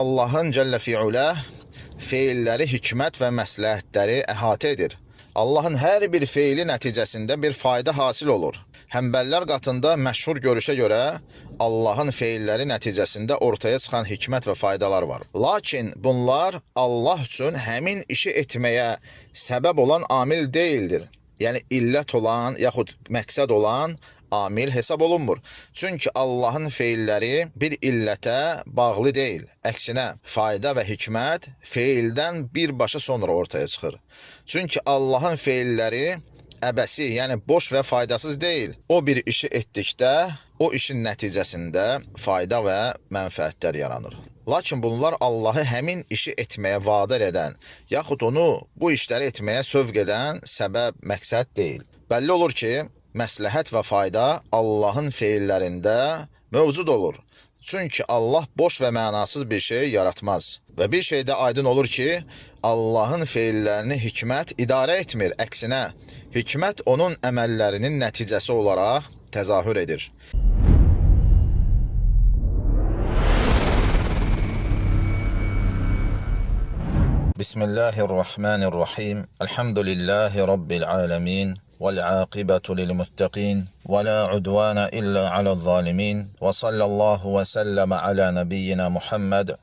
Allahın Cəllə fi'ulə feilləri hikmət və məsləhətləri əhatə edir. Allahın hər bir feili nəticəsində bir fayda hasil olur. Həmbəllər qatında məşhur görüşə görə Allahın feilləri nəticəsində ortaya çıxan hikmət və faydalar var. Lakin bunlar Allah üçün həmin işi etməyə səbəb olan amil deyildir. Yəni illət olan yaxud məqsəd olan amil hesab olunmur. Çünki Allahın feilləri bir illətə bağlı deyil. Əksinə, fayda və hikmət feildən birbaşa sonra ortaya çıxır. Çünki Allahın feilləri əbəsi, yəni boş və faydasız deyil. O bir işi etdikdə, o işin nəticəsində fayda və mənfəətlər yaranır. Lakin bunlar Allahı həmin işi etməyə vadar edən, yaxud onu bu işləri etməyə sövq edən səbəb, məqsəd deyil. Bəlli olur ki, məsləhət və fayda Allahın feillərində mövcud olur. Çünki Allah boş və mənasız bir şey yaratmaz. Və bir şey də aydın olur ki, Allahın feillərini hikmət idarə etmir. Əksinə, hikmət onun əməllərinin nəticəsi olaraq təzahür edir. Bismillahirrahmanirrahim. Elhamdülillahi Rabbil alemin. والعاقبة للمتقين ولا عدوان إلا على الظالمين وصلى الله وسلم على نبينا محمد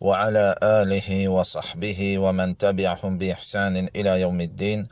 وعلى آله وصحبه ومن تبعهم بإحسان إلى يوم الدين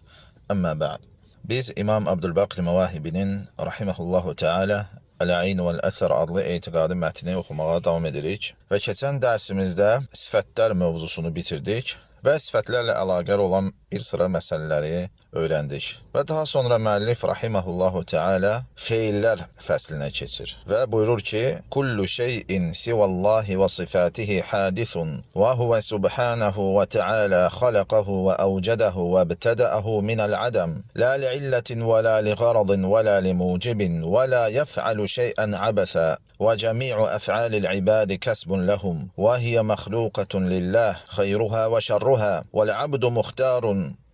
أما بعد. Biz İmam Abdülbakir Mevahibinin rahimehullahu teala Əl-Ayn vəl-Əsər adlı etiqadi mətni oxumağa davam edirik və keçən dərsimizdə sifətlər mövzusunu bitirdik və sifətlərlə əlaqəli olan bir sıra məsələləri öyrəndik. Və daha sonra müəllif rahimehullahu teala feillər fəslinə keçir və buyurur ki: "Kullu şeyin sivallahi və sifatihi hadisun və huve subhanahu və teala xalaqahu və awcadahu və ibtada'ahu minəl-adam la li'illatin və la liğaradin və la limucibin və la yef'alu şey'en abasa وجميع أفعال العباد كسب لهم وهي مخلوقة لله خيرها وشرها والعبد مختار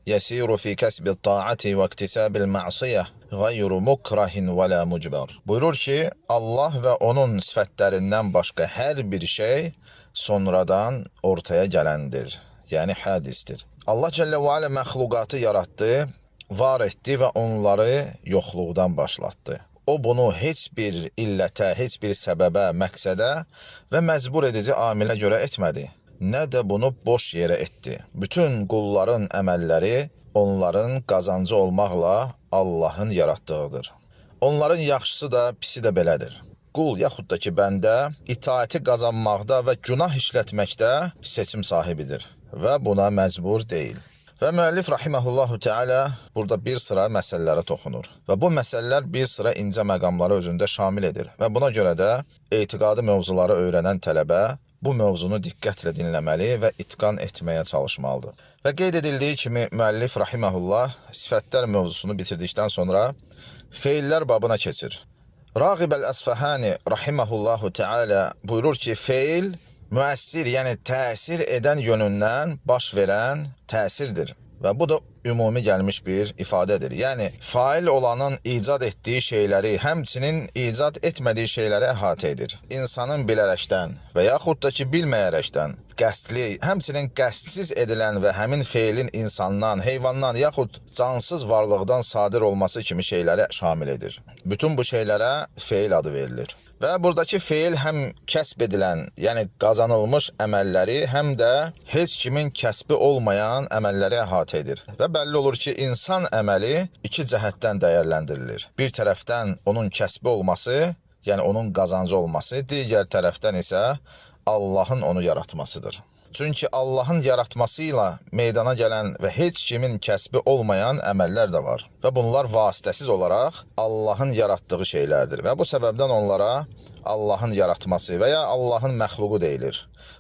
يسير في كسب الطاعة واكتساب المعصية غير مكره ولا مجبر. Buyurur ki, Allah və onun sifətlərindən başqa hər bir şey sonradan ortaya gələndir. Yəni hədisdir. Allah Cəllə və Alə məxluqatı yaratdı, var etdi və onları yoxluqdan başlatdı. O bunu heç bir illətə, heç bir səbəbə, məqsədə və məcbur edici amilə görə etmədi. Nə də bunu boş yerə etdi. Bütün qulların əməlləri onların qazancı olmaqla Allahın yaratdığıdır. Onların yaxşısı da, pisi də belədir. Qul yaxud da ki, bəndə itaəti qazanmaqda və günah işlətməkdə seçim sahibidir və buna məcbur deyil. Və müəllif rahimehullahu teala burada bir sıra məsələlərə toxunur. Və bu məsələlər bir sıra incə məqamları özündə şamil edir. Və buna görə də etiqadi mövzuları öyrənən tələbə bu mövzunu diqqətlə dinləməli və itqan etməyə çalışmalıdır. Və qeyd edildiyi kimi müəllif rahimehullah sifətlər mövzusunu bitirdikdən sonra feillər babına keçir. Rağib əl-Əsfəhani rahimehullahu teala buyurur ki, feil müəssir, yəni təsir edən yönündən baş verən təsirdir. Və bu da ümumi gəlmiş bir ifadədir. Yəni fail olanın icad etdiyi şeyləri, həmçinin icad etmədiyi şeyləri əhatə edir. İnsanın bilərəkdən və yaxud da ki bilməyərəkdən qəsdli, həmçinin qəsdsiz edilən və həmin feilin insandan, heyvandan yaxud cansız varlıqdan sadir olması kimi şeyləri şamil edir. Bütün bu şeylərə feil adı verilir. Və buradakı feil həm kəsb edilən, yəni qazanılmış əməlləri, həm də heç kimin kəsbi olmayan əməlləri əhatə edir. Və bəlli olur ki, insan əməli iki cəhətdən dəyərləndirilir. Bir tərəfdən onun kəsbi olması, yəni onun qazancı olması, digər tərəfdən isə Allahın onu yaratmasıdır. Çünki Allahın yaratması ilə meydana gələn və heç kimin kəsbi olmayan əməllər də var. Və bunlar vasitəsiz olaraq Allahın yaratdığı şeylərdir. Və bu səbəbdən onlara Allahın yaratması və ya Allahın məxluqu deyilir.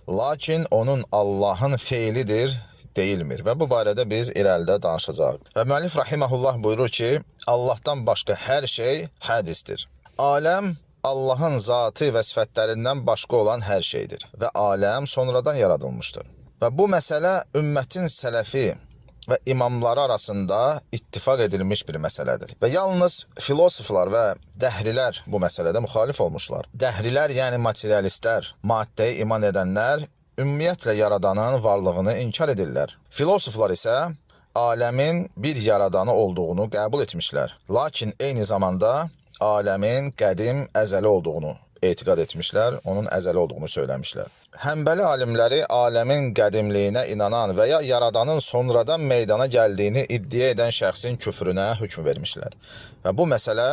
Lakin onun Allahın feilidir deyilmir və bu barədə biz irəlidə danışacağıq. Və müəllif rahimehullah buyurur ki, Allahdan başqa hər şey hədisdir. Aləm Allahın zatı və sifətlərindən başqa olan hər şeydir və aləm sonradan yaradılmışdır. Və bu məsələ ümmətin sələfi və imamları arasında ittifaq edilmiş bir məsələdir. Və yalnız filosoflar və dəhrilər bu məsələdə müxalif olmuşlar. Dəhrilər, yəni materialistlər, maddəyə iman edənlər ümumiyyətlə yaradanın varlığını inkar edirlər. Filosoflar isə aləmin bir yaradanı olduğunu qəbul etmişlər. Lakin eyni zamanda aləmin qədim, əzəli olduğunu etiqad etmişlər, onun əzəli olduğunu söyləmişlər. Həmbəli alimləri aləmin qədimliyinə inanan və ya yaradanın sonradan meydana gəldiyini iddia edən şəxsin küfrünə hökm vermişlər. Və bu məsələ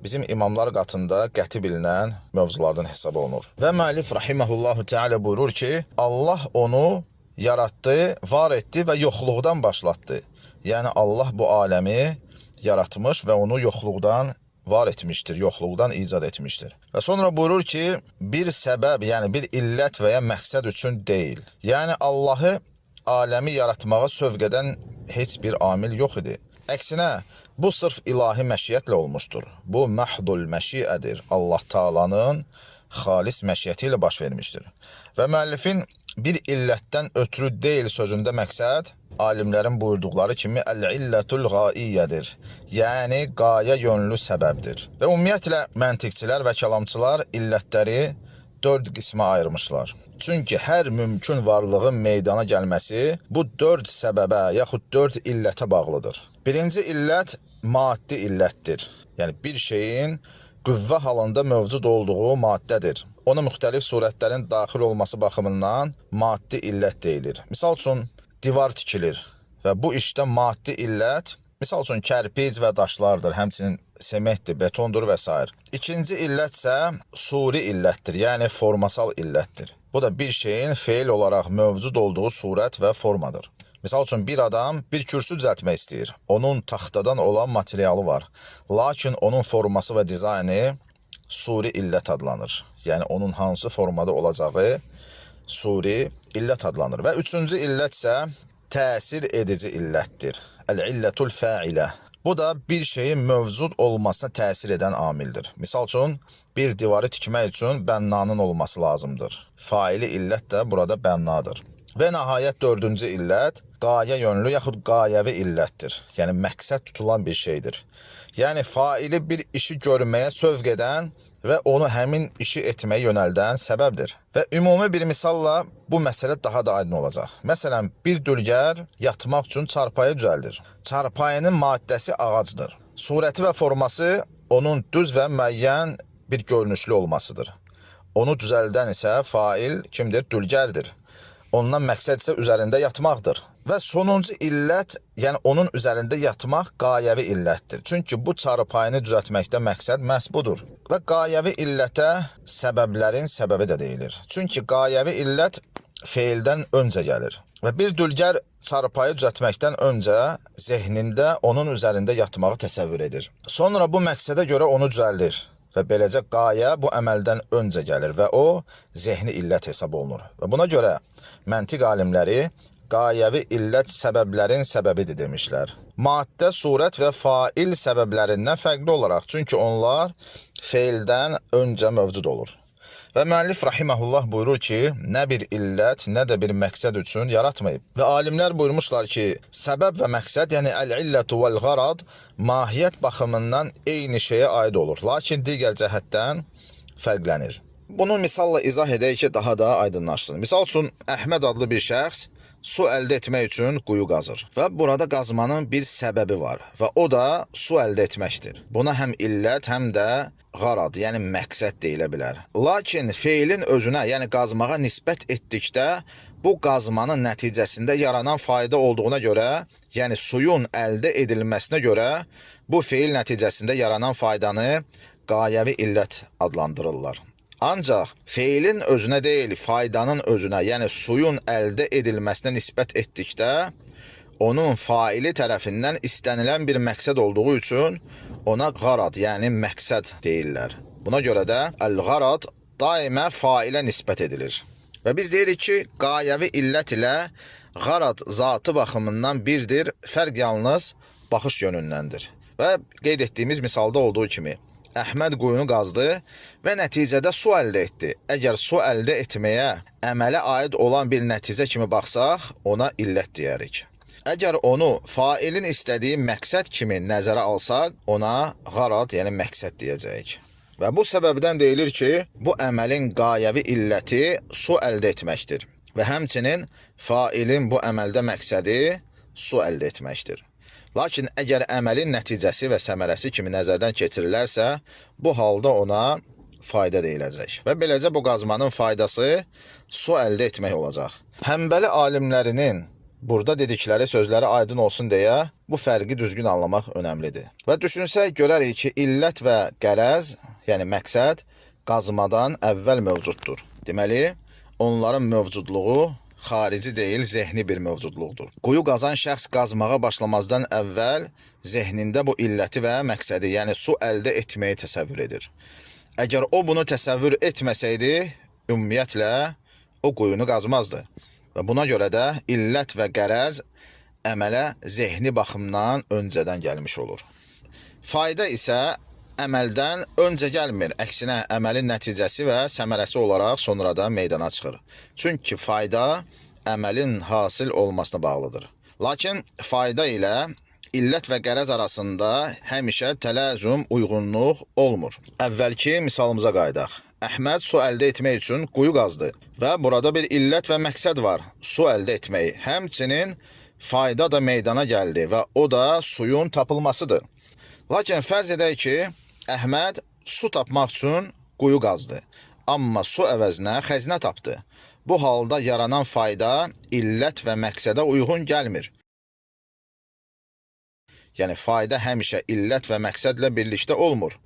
bizim imamlar qatında qəti bilinən mövzulardan hesab olunur. Və müəllif rahimehullahu teala buyurur ki, Allah onu yaratdı, var etdi və yoxluqdan başlatdı. Yəni Allah bu aləmi yaratmış və onu yoxluqdan var etmişdir, yoxluqdan icad etmişdir. Və sonra buyurur ki, bir səbəb, yəni bir illət və ya məqsəd üçün deyil. Yəni Allahı aləmi yaratmağa sövq edən heç bir amil yox idi. Əksinə, bu sırf ilahi məşiyyətlə olmuşdur. Bu məhdul məşiyyədir. Allah Taala'nın xalis məşiyyəti ilə baş vermişdir. Və müəllifin bir illətdən ötürü deyil sözündə məqsəd alimlərin buyurduqları kimi əl-illətul qaiyyədir. Yəni qayə yönlü səbəbdir. Və ümumiyyətlə məntiqçilər və kəlamçılar illətləri 4 qismə ayırmışlar. Çünki hər mümkün varlığın meydana gəlməsi bu 4 səbəbə yaxud 4 illətə bağlıdır. Birinci illət maddi illətdir. Yəni bir şeyin qüvvə halında mövcud olduğu maddədir. Ona müxtəlif surətlərin daxil olması baxımından maddi illət deyilir. Misal üçün, divar tikilir və bu işdə maddi illət, misal üçün, kərpic və daşlardır, həmçinin sementdir, betondur və s. İkinci illət isə suri illətdir, yəni formasal illətdir. Bu da bir şeyin feil olaraq mövcud olduğu surət və formadır. Misal üçün, bir adam bir kürsü düzəltmək istəyir. Onun taxtadan olan materialı var. Lakin onun forması və dizaynı suri illət adlanır. Yəni onun hansı formada olacağı suri illət adlanır. Və üçüncü illət isə təsir edici illətdir. Əl-illətul failə. Bu da bir şeyin mövcud olmasına təsir edən amildir. Misal üçün, bir divarı tikmək üçün bənnanın olması lazımdır. Faili illət də burada bənnadır. Və nəhayət dördüncü illət qayə yönlü yaxud qayəvi illətdir. Yəni məqsəd tutulan bir şeydir. Yəni faili bir işi görməyə sövq edən və onu həmin işi etməyə yönəldən səbəbdir. Və ümumi bir misalla bu məsələ daha da aydın olacaq. Məsələn, bir dülgər yatmaq üçün çarpayı düzəldir. Çarpayının maddəsi ağacdır. Surəti və forması onun düz və müəyyən bir görünüşlü olmasıdır. Onu düzəldən isə fail kimdir? Dülgərdir. Ondan məqsəd isə üzərində yatmaqdır. Və sonuncu illət, yəni onun üzərində yatmaq qayəvi illətdir. Çünki bu çarpayını düzəltməkdə məqsəd məhz budur. Və qayəvi illətə səbəblərin səbəbi də deyilir. Çünki qayəvi illət feildən öncə gəlir. Və bir dülgər çarpayı düzəltməkdən öncə zehnində onun üzərində yatmağı təsəvvür edir. Sonra bu məqsədə görə onu düzəldir. Və beləcə qayə bu əməldən öncə gəlir və o zehni illət hesab olunur. Və buna görə məntiq alimləri qayəvi illət səbəblərin səbəbidir demişlər. Maddə, surət və fail səbəblərindən fərqli olaraq, çünki onlar feildən öncə mövcud olur. Və müəllif rahimehullah buyurur ki, nə bir illət, nə də bir məqsəd üçün yaratmayıb. Və alimlər buyurmuşlar ki, səbəb və məqsəd, yəni əl-illətu vəl-qarad mahiyyət baxımından eyni şeyə aid olur. Lakin digər cəhətdən fərqlənir. Bunu misalla izah edək ki, daha da aydınlaşsın. Misal üçün, Əhməd adlı bir şəxs su əldə etmək üçün quyu qazır və burada qazmanın bir səbəbi var və o da su əldə etməkdir. Buna həm illət, həm də qarad, yəni məqsəd deyilə bilər. Lakin feilin özünə, yəni qazmağa nisbət etdikdə bu qazmanın nəticəsində yaranan fayda olduğuna görə, yəni suyun əldə edilməsinə görə bu feil nəticəsində yaranan faydanı qayəvi illət adlandırırlar. Ancaq feilin özünə deyil, faydanın özünə, yəni suyun əldə edilməsinə nisbət etdikdə onun faili tərəfindən istənilən bir məqsəd olduğu üçün ona qarad, yəni məqsəd deyirlər. Buna görə də əl-qarad daimə failə nisbət edilir. Və biz deyirik ki, qayəvi illət ilə qarad zatı baxımından birdir, fərq yalnız baxış yönündəndir. Və qeyd etdiyimiz misalda olduğu kimi Əhməd quyunu qazdı və nəticədə su əldə etdi. Əgər su əldə etməyə əmələ aid olan bir nəticə kimi baxsaq, ona illət deyərik. Əgər onu failin istədiyi məqsəd kimi nəzərə alsaq, ona qarad, yəni məqsəd deyəcəyik. Və bu səbəbdən deyilir ki, bu əməlin qayəvi illəti su əldə etməkdir. Və həmçinin failin bu əməldə məqsədi su əldə etməkdir. Lakin əgər əməlin nəticəsi və səmərəsi kimi nəzərdən keçirilərsə, bu halda ona fayda deyiləcək. Və beləcə bu qazmanın faydası su əldə etmək olacaq. Həmbəli alimlərinin burada dedikləri sözləri aydın olsun deyə bu fərqi düzgün anlamaq önəmlidir. Və düşünsək görərik ki, illət və qərəz, yəni məqsəd qazmadan əvvəl mövcuddur. Deməli, onların mövcudluğu xarici deyil, zehni bir mövcudluqdur. Quyu qazan şəxs qazmağa başlamazdan əvvəl zehnində bu illəti və məqsədi, yəni su əldə etməyi təsəvvür edir. Əgər o bunu təsəvvür etməsəydi, ümumiyyətlə o quyunu qazmazdı. Və buna görə də illət və qərəz əmələ zehni baxımdan öncədən gəlmiş olur. Fayda isə əməldən öncə gəlmir. Əksinə, əməlin nəticəsi və səmərəsi olaraq sonradan meydana çıxır. Çünki fayda əməlin hasil olmasına bağlıdır. Lakin fayda ilə illət və qərəz arasında həmişə tələzüm, uyğunluq olmur. Əvvəlki misalımıza qayıdaq. Əhməd su əldə etmək üçün quyu qazdı və burada bir illət və məqsəd var, su əldə etmək. Həmçinin fayda da meydana gəldi və o da suyun tapılmasıdır. Lakin fərz edək ki, Əhməd su tapmaq üçün quyu qazdı, amma su əvəzinə xəzinə tapdı. Bu halda yaranan fayda illət və məqsədə uyğun gəlmir. Yəni fayda həmişə illət və məqsədlə birlikdə olmur.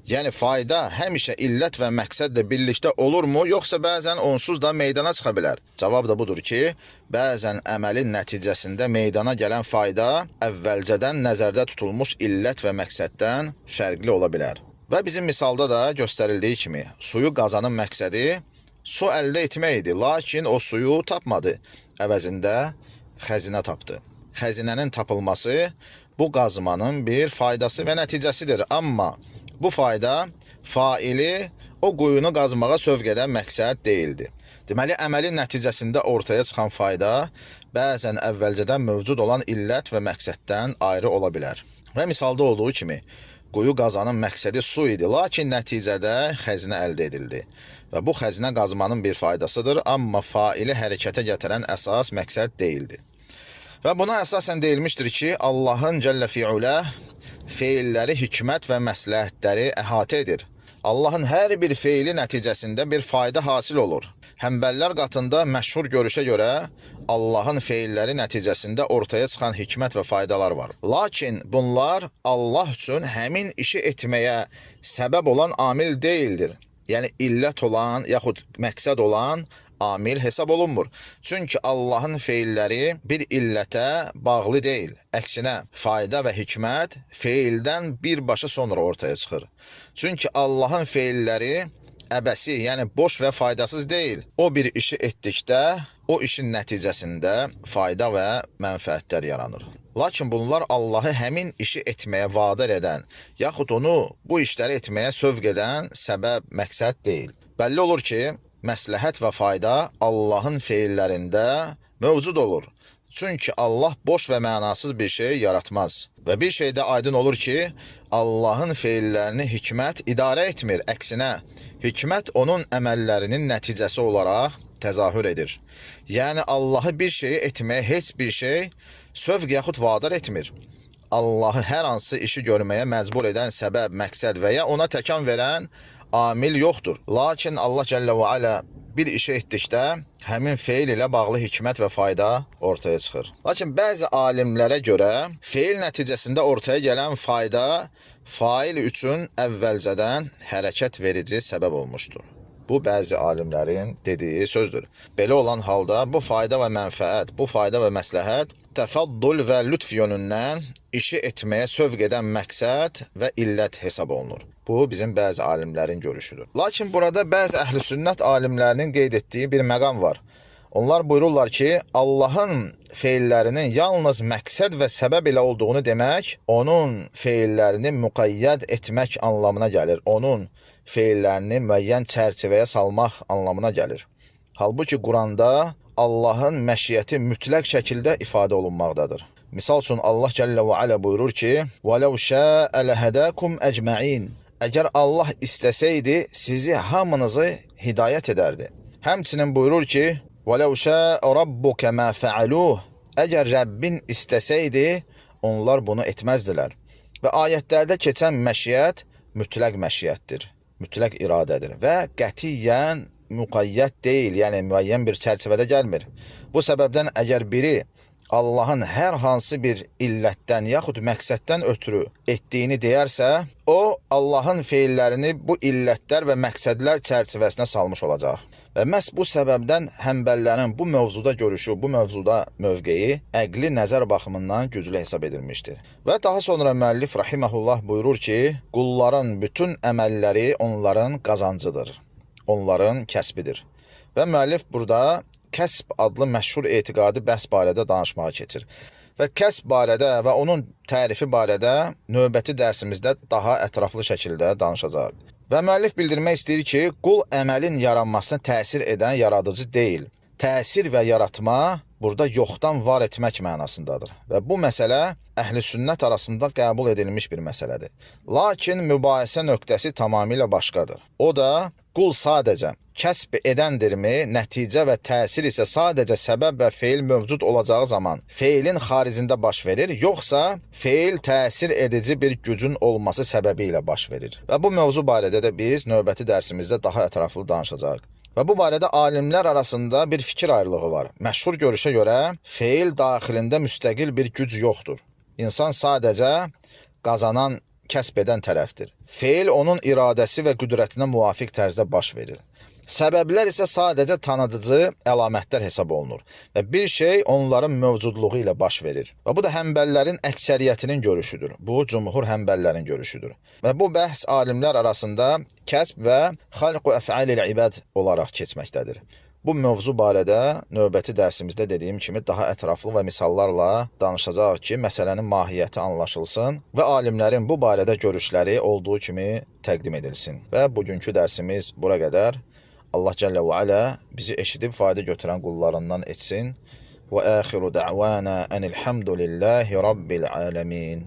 Yəni fayda həmişə illət və məqsədlə birlikdə olurmu, yoxsa bəzən onsuz da meydana çıxa bilər? Cavab da budur ki, bəzən əməlin nəticəsində meydana gələn fayda əvvəlcədən nəzərdə tutulmuş illət və məqsəddən fərqli ola bilər. Və bizim misalda da göstərildiyi kimi, suyu qazanın məqsədi su əldə etmək idi, lakin o suyu tapmadı. Əvəzində xəzinə tapdı. Xəzinənin tapılması bu qazmanın bir faydası və nəticəsidir. Amma bu fayda faili o quyunu qazmağa sövq edən məqsəd deyildi. Deməli, əməlin nəticəsində ortaya çıxan fayda bəzən əvvəlcədən mövcud olan illət və məqsəddən ayrı ola bilər. Və misalda olduğu kimi, quyu qazanın məqsədi su idi, lakin nəticədə xəzinə əldə edildi. Və bu xəzinə qazmanın bir faydasıdır, amma faili hərəkətə gətirən əsas məqsəd deyildi. Və buna əsasən deyilmişdir ki, Allahın cəllə fi'ulə feilləri hikmət və məsləhətləri əhatə edir. Allahın hər bir feili nəticəsində bir fayda hasil olur. Həmbəllər qatında məşhur görüşə görə Allahın feilləri nəticəsində ortaya çıxan hikmət və faydalar var. Lakin bunlar Allah üçün həmin işi etməyə səbəb olan amil deyildir. Yəni illət olan yaxud məqsəd olan amil hesab olunmur. Çünki Allahın feilləri bir illətə bağlı deyil. Əksinə, fayda və hikmət feildən birbaşa sonra ortaya çıxır. Çünki Allahın feilləri əbəsi, yəni boş və faydasız deyil. O bir işi etdikdə, o işin nəticəsində fayda və mənfəətlər yaranır. Lakin bunlar Allahı həmin işi etməyə vadar edən, yaxud onu bu işləri etməyə sövq edən səbəb, məqsəd deyil. Bəlli olur ki, məsləhət və fayda Allahın feillərində mövcud olur. Çünki Allah boş və mənasız bir şey yaratmaz. Və bir şey də aydın olur ki, Allahın feillərini hikmət idarə etmir. Əksinə, hikmət onun əməllərinin nəticəsi olaraq təzahür edir. Yəni Allahı bir şeyi etməyə heç bir şey sövq yaxud vadar etmir. Allahı hər hansı işi görməyə məcbur edən səbəb, məqsəd və ya ona təkan verən amil yoxdur. Lakin Allah Cəllə və Alə bir işi etdikdə həmin feil ilə bağlı hikmət və fayda ortaya çıxır. Lakin bəzi alimlərə görə feil nəticəsində ortaya gələn fayda fail üçün əvvəlcədən hərəkət verici səbəb olmuşdur. Bu bəzi alimlərin dediyi sözdür. Belə olan halda bu fayda və mənfəət, bu fayda və məsləhət təfaddül və lütf yönündən işi etməyə sövq edən məqsəd və illət hesab olunur. Bu bizim bəzi alimlərin görüşüdür. Lakin burada bəzi əhl-i sünnət alimlərinin qeyd etdiyi bir məqam var. Onlar buyururlar ki, Allahın feillərinin yalnız məqsəd və səbəb ilə olduğunu demək, onun feillərini müqəyyəd etmək anlamına gəlir. Onun feillərini müəyyən çərçivəyə salmaq anlamına gəlir. Halbuki Quranda Allahın məşiyyəti mütləq şəkildə ifadə olunmaqdadır. Misal üçün Allah Cəllə və Alə buyurur ki: "Və ləv şəə ləhədəkum ecmaîn." Əgər Allah istəsəydi, sizi hamınızı hidayət edərdi. Həmçinin buyurur ki: وَلَوْ شَاءَ رَبُّكَ مَا فَعَلُوهُ. Əgər Rəbbin istəsəydi, onlar bunu etməzdilər. Və ayətlərdə keçən məşiyyət mütləq məşiyyətdir, mütləq iradədir və qətiyyən müqəyyət deyil, yəni müəyyən bir çərçivədə gəlmir. Bu səbəbdən əgər biri Allahın hər hansı bir illətdən yaxud məqsəddən ötürü etdiyini deyərsə, o Allahın feillərini bu illətlər və məqsədlər çərçivəsinə salmış olacaq. Və məhz bu səbəbdən həmbəllərin bu mövzuda görüşü, bu mövzuda mövqeyi əqli nəzər baxımından güclü hesab edilmişdir. Və daha sonra müəllif rahimehullah buyurur ki, qulların bütün əməlləri onların qazancıdır, onların kəsbidir. Və müəllif burada kəsb adlı məşhur etiqadi bəhs barədə danışmağa keçir. Və kəsb barədə və onun tərifi barədə növbəti dərsimizdə daha ətraflı şəkildə danışacağıq. Və müəllif bildirmək istəyir ki, qul əməlin yaranmasına təsir edən yaradıcı deyil. Təsir və yaratma burada yoxdan var etmək mənasındadır. Və bu məsələ əhl-i sünnət arasında qəbul edilmiş bir məsələdir. Lakin mübahisə nöqtəsi tamamilə başqadır. O da qul sadəcə kəsb edəndirmi, nəticə və təsir isə sadəcə səbəb və feil mövcud olacağı zaman feilin xaricində baş verir, yoxsa feil təsir edici bir gücün olması səbəbi ilə baş verir. Və bu mövzu barədə də biz növbəti dərsimizdə daha ətraflı danışacağıq. Və bu barədə alimlər arasında bir fikir ayrılığı var. Məşhur görüşə görə feil daxilində müstəqil bir güc yoxdur. İnsan sadəcə qazanan, kəsb edən tərəfdir. Feil onun iradəsi və qüdrətinə müvafiq tərzdə baş verir. Səbəblər isə sadəcə tanıdıcı əlamətlər hesab olunur və bir şey onların mövcudluğu ilə baş verir. Və bu da həmbəllərin əksəriyyətinin görüşüdür. Bu cumhur həmbəllərin görüşüdür. Və bu bəhs alimlər arasında kəsb və xalqu əf'alil ibad olaraq keçməkdədir. Bu mövzu barədə növbəti dərsimizdə dediyim kimi daha ətraflı və misallarla danışacağıq ki, məsələnin mahiyyəti anlaşılsın və alimlərin bu barədə görüşləri olduğu kimi təqdim edilsin. Və bugünkü dərsimiz bura qədər. Allah Cəllə və Alə bizi eşidib fayda götürən qullarından etsin. Və axiru da'vana enilhamdülillahi rabbil alamin.